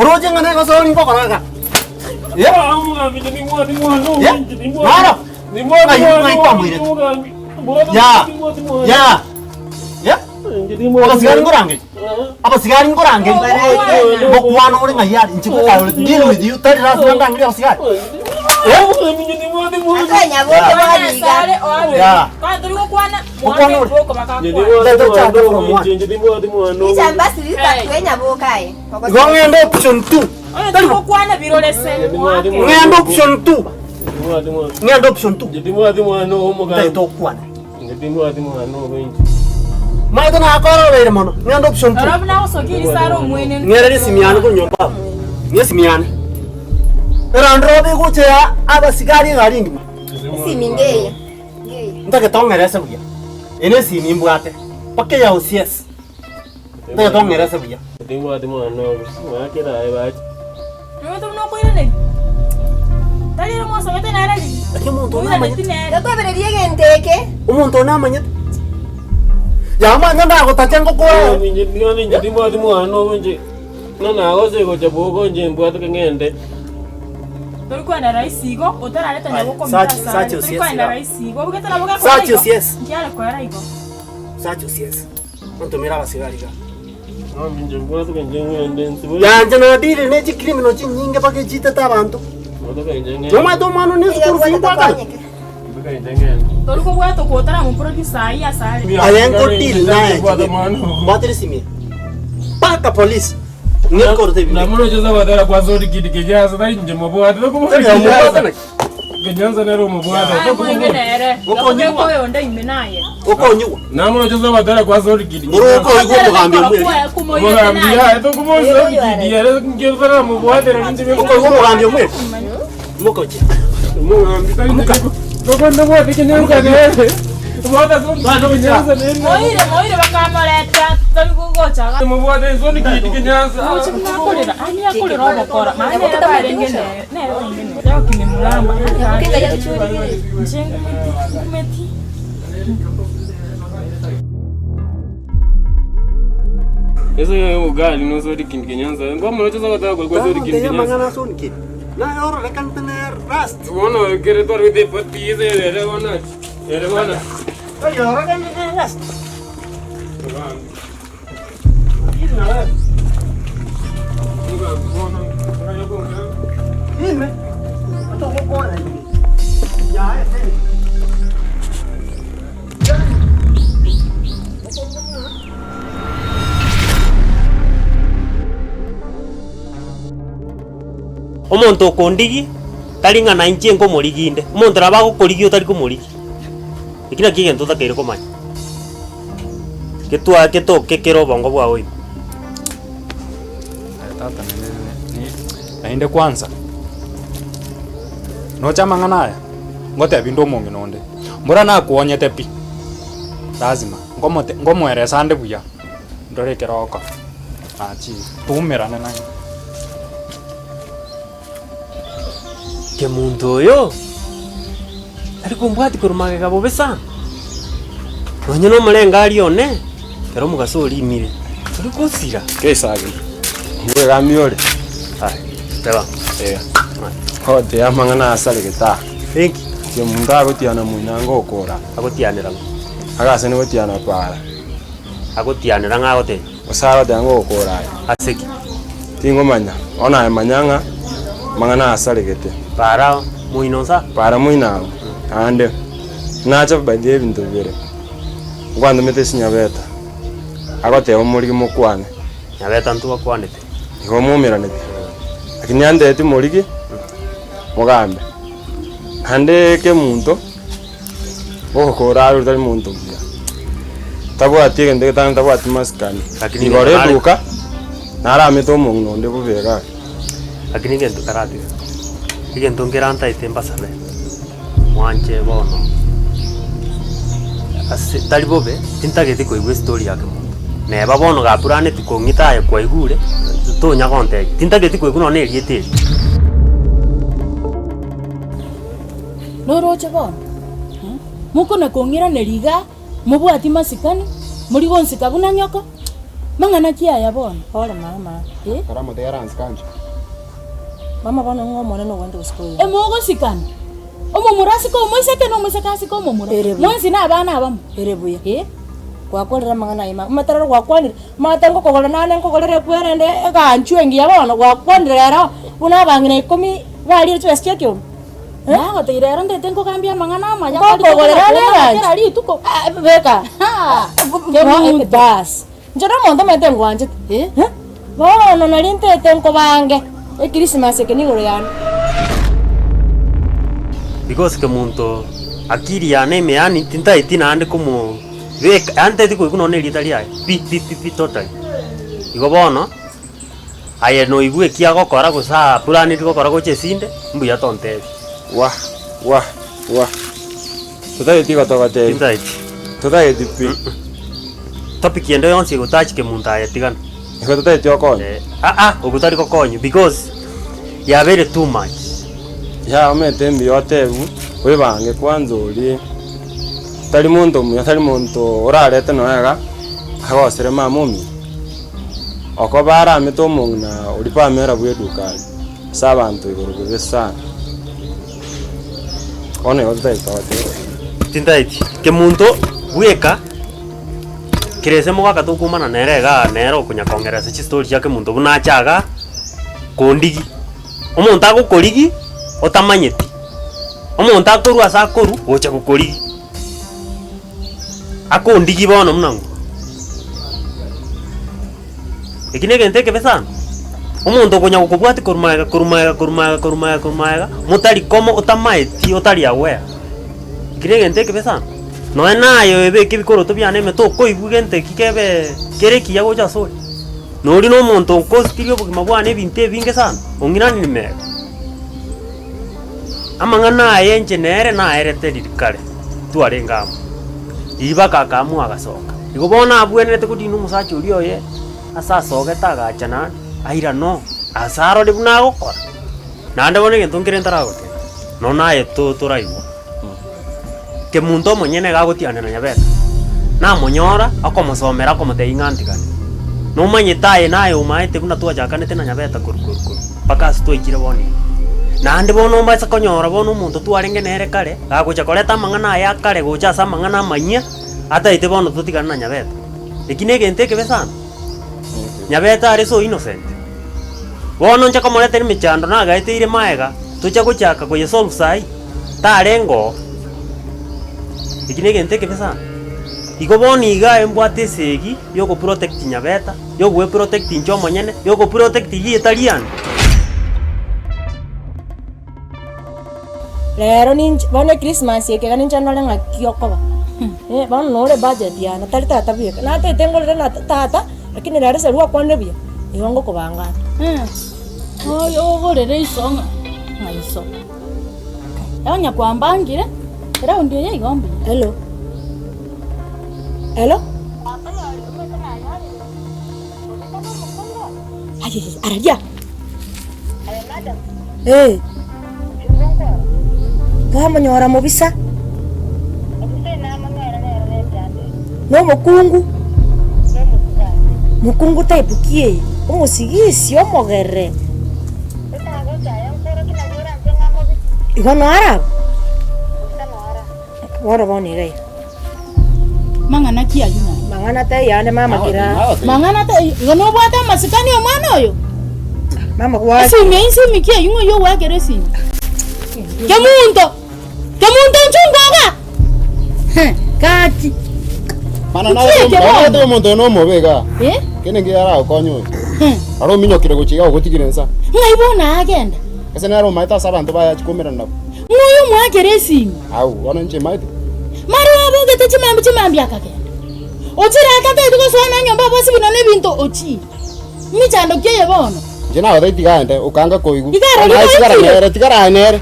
Oroche ng'a negosori ngokora iga? Eh? Eh? Noro? Ng'ai ng'ai kwamoirete? Ya! Ya! Eh? Abasigari nkorangeria? Abasigari nkorangeria? Ngokwana ore ng'ai are? Inche bweka I will deal with you, tari lasima ndangerie abasigari. Eh? Ya. Ngokwana ore. Leta chake from one. Igo ng'ende option two. Tari bo. Ng'ende option two. Ng'ende option two. Ntagete okwane. Maete nakorobeire mono. Ng'ende option two. Ng'erere esimi yane korwa nyomba abwo. Ng'e esimi yane. Erande robe egocha ya abasigari egari engima. Ntagete ong'erese buya. Eye nesimi mbwate. Mpaka eya OCS. Ntagete ong'erese buya. Timbwati mwana obo, ng'akera aye bache. Omonto buna okoiraneria, tari ere mwasomete nere riria? Lakini omonto one Oiraneti amanyete. nere. Tokobereria egento eke. Omonto one amanyete. Yamanya ndagotacha ngokore. Inche bono inche timbwati mwana obo inche, buna nagosire gocha bwogo inche mbwateke ng'ende. Tori koenda rahisi igo, otarareta Aye, nyabokombe search- asare. search Tori OCS koenda iga. rahisi igo, obegete nabo gekora Search igo, OCS. nkiare koera igo. Search OCS. Ontomere abasigari iga. Inche mbwateke inche ng'ende nsibore. Yanche nadire ne chicriminal chinyinge mpaka echiitete abanto. Mbwateke inche ng'ende. Nomanyete omwana one esukuru fee nkwakana? Mbwateke inche ng'ende. Tori kobwata okwo otaramoproduce ayio asare. Aye nkodeal naye mbwatire esimi eye mpaka police ng'ekorete ebinto ebi. Namoroche sabatera kwa sori kidi kenyansa tari inche mobwate tokomobwata Tari omobwate naki? Kenyansa nere omobwate Aye moige nere, Okonyigwa. gokobeka oyonde ime naye. Okonyigwa. Namoroche sabatera kwa sori kidi Oro okoigwa omogambi omweri. Omogambi yaye tokomosa kidi ere nkerutana mobwatera inche Okoigwa omogambi omweri. Mokoche. Omogambi tari inche tokonde bwate kenyansa nere bwata sori kidi kenyansa nere Moire moire bakamoreta tori gocha iga. mobwate sori kidi kenyansa Oche buna akorera, ani akorera obokora, maana nere barenge nere, nere barenge nere. Yokine muramba, inche ngumeti, ngumeti. Ese ugali no sori kindi kenyansa ngomoroche sabatera kwa sori kindi Tagotebia kenyansa amang'ana ase onki. Naye ororekanete ne rust. Bono ekere twarwete epati ese ere bono ere bono. Oyo ororekanete ne rust. Ime, togokwana ime. Yaye teri. Omonto okondigia, tari ng'a nainche nkomorigia inde, omonto nabo agokorigia otari komorigia. Eki nakio egento otakeire komanya, getwa getoke kere obongo bwao ime. Aye tata nere ni naende kwanza, noche amang'ana aya, ngotebi inde omong'ina onde, mbora nakwonyete pi, lazima nkomote nkomoeresa ande buya, ndore ekero ogokora. Nachire, toumerane naye. Kemunto oyo tari kombwatia korwa magega bobe sana, nonye na omorengari one, ekero omogaso orimire, tori gosira. Keisagi, mbwegambi ore? Aye, teba. Eh, goteba amang'ana asaregete aa. Inki? Kemunto agotiana moino ngokora. Agotianera ng'o? Agase nigotiana para. Agotianera ng'a agotebia? Gose agoteba ngokora aye. Ase ki? Tingomanya, bono aye manya ng'a amang'ana asaregete. Para moino nsa. Para moino agwo. Naende nacha by the way ebinto bibere, nkwantomete ase Nyabeta, agoteba omorigi mokwane. Nyabeta ntwakwanete. Igo mwaumeranete, lakini antebetie morigi mogambe. Naende kemunto. Ogokora are otari monto omuya, tabwati egento getang'ani tabwati masikani, Lakini igoro egento nare- eduka, naramete omong'ina onde bobe iga. Lakini egento taratiga, egento nkere ntaete mbasabe, mwanche bono ase tari bobe, tintageti koigwa estory ya kemonto. Neba bono gapuraneti kong'ita aye kwaigure, tonya gontebia, tintageti koigwa nonye na erieta eri. Noroche bono? Mokona kong'iraneria iga, mobwati masikani, mori gonsika buna nyoko? Mang'ana ki aya bono? Pole mama. Eh? Karamote yaransi kancho. Mama bono ng'o omonene ogwente gosika oyo? Emogosikana. Omomura asike omoiseke na omoiseke asike omomura. Ere buya. Mwensi na abana abamo. Ere buya. Eh? Gwakorire amang'ana aye mama. Omanyete rero gwakwanire, omanyete ngokogorera nane nkogorere ekwerende eganchwa engiya bono, gwakwanire rero buna abang'ina ikomi barire chibesa chia ekeombe. Eh? Nagotebi rero ndete nkogambia amang'ana amaya Ngokogorera ane kera eganchwa. rituko. Ah, beka. Ha! Kemunto. Bas. Inche nomonto omanyete ngwanchete. Eh? Eh? Bono nari ntete nkobange, Ekrisimasi eke nigoro yane. Because kemonto akili yane ime yaani tintaeti naende komo beka yaani ntaeti koigwa nonye na erieta riaye pi pi pi pi totally. Igo bono, aye noigwe eki agokora gose apuraneti gokora gocha esinde, mbuya tontebia. Wah wah wah totageti igo togotebi Tintaeti. totageti pi. Topic ende yonsi egotach kemonto aye tigana. Igo totageti okonye. Eh, aa obo tari gokonywa because yabeire too much. Yaya omanyete mbuya otebiwe, oebange kwanza orie, tari monto omuya tari monto orarete nonya iga, agosere mama omino. Okoba aramete omong'ina oria Pamela bwa eduka aria, ase abanto igoro bobe sana. Bono igo totagete togoteba. Tintaeti kemonto bweka. Kera ase mogaka tokoumana nere igaa nere okonya kong'era ase chistori chia kemonto buna ache igaa, kondigi. Omonto agokorigi otamanyeti, omonto akorwa ase akorwa gocha gokorigi. Akondigi bono buna ng'o? Eki na egento ekebe sana, omonto okonya gokobwatia korwa magega korwa magega korwa magega korwa magega korwa magega, motari komo otamaeti otari aware. Eki na egento ekebe sana, nonye naye oebeke ebikoroto biane ime tokoigwa gento eki kebe kere ekiya gocha asore. Na oria na omonto onkositirie obogima bwane ebinto ebinge sana, ong'inaniri mega. Amang'ana aya inche nere naerete riria kare, twarenge amo. Riria bakakamua agasoka. Igo bono abwenerete kodina omosacha oria oye, ase asogete agacha naende, airane oo, ase arore buna agokora. Naende bono egento nkere ntaragotebia, nonya naye to toraigwa, kemunto omonyene iga agotiana na Nyabeta, namonyora, okomosomera okomotebia ng'a ntigane. Nomanyete aye naye omaete buna twachakanete na Nyabeta korwa korwa korwa, mpaka ase twaikire bono iga. Naende bono ombaise konyora bono omonto twarenge nere kare, gagocha koreta amang'ana aya akare gocha ase amang'ana amanyia, ataete bono totigane na Nyabeta. Eki na egento ekebe sana. Nyabeta are so innocent. Bono nche komoretera emechando nagaeteire maega, tocha gochaka koyesolve saii, tarenge oo. Eki na egento ekebe sana. Igo bono iga aye mbwate esegi ya ogoprotect Nyabeta, ya ogoeprotect inche omonyene, ya ogoprotect rieta riane. Rero ninche bono echristmas eke iga ninche ndore ng'aki okoba, eh bono nore ebudget yane tari tata bweka, natete ngorere na tata, lakini rero ase gwakwanire buya, igo ngokobanga ande. Oyo ogorere iso ng'a ng'a iso. Onye kwambangire, eraundi eye igo mbuya. Hello, hello. Ayayaya, araria. Eh. Twamonyora mobisa. Nomokungu. Mokungu type ki eye? Omosigisi omogere. Igo noaraba? Bono bono iga iga. Mang'ana ki ayio naye? Mang'ana taiyo ande mama kera. Mang'ana taiyo. Igo nobwate amasikani omwana oyo? Mama gwa. Esimi eyio nsimi ki eyio ng'o oyio ogwakera esimi? Kemunto! Kemunto nchunga iga! Heh, gaki. Mana Nki eke bono? naye omonto oyo nomobe igaa. Eh? Kende nkiya aragokonye oyo. Heh. Aro ominyokire gochia igaa ogotigire nsa. Ng'ai bono agenda? Ase nere omaete ase abanto baye achia koumerana nabwo. Ng'o oyo omoakera esimi? Au, bono inche maete. Mara obogete chimambia chimambia akagenda. Ochire atateti gosoa na nyomba abasibwe nonya ebinto ochire. Mechando ki eye bono? Inche nagotebia tiga aende, okanga koigwa. Iga arorire Naye tigara oikire. nere, tigara aye nere.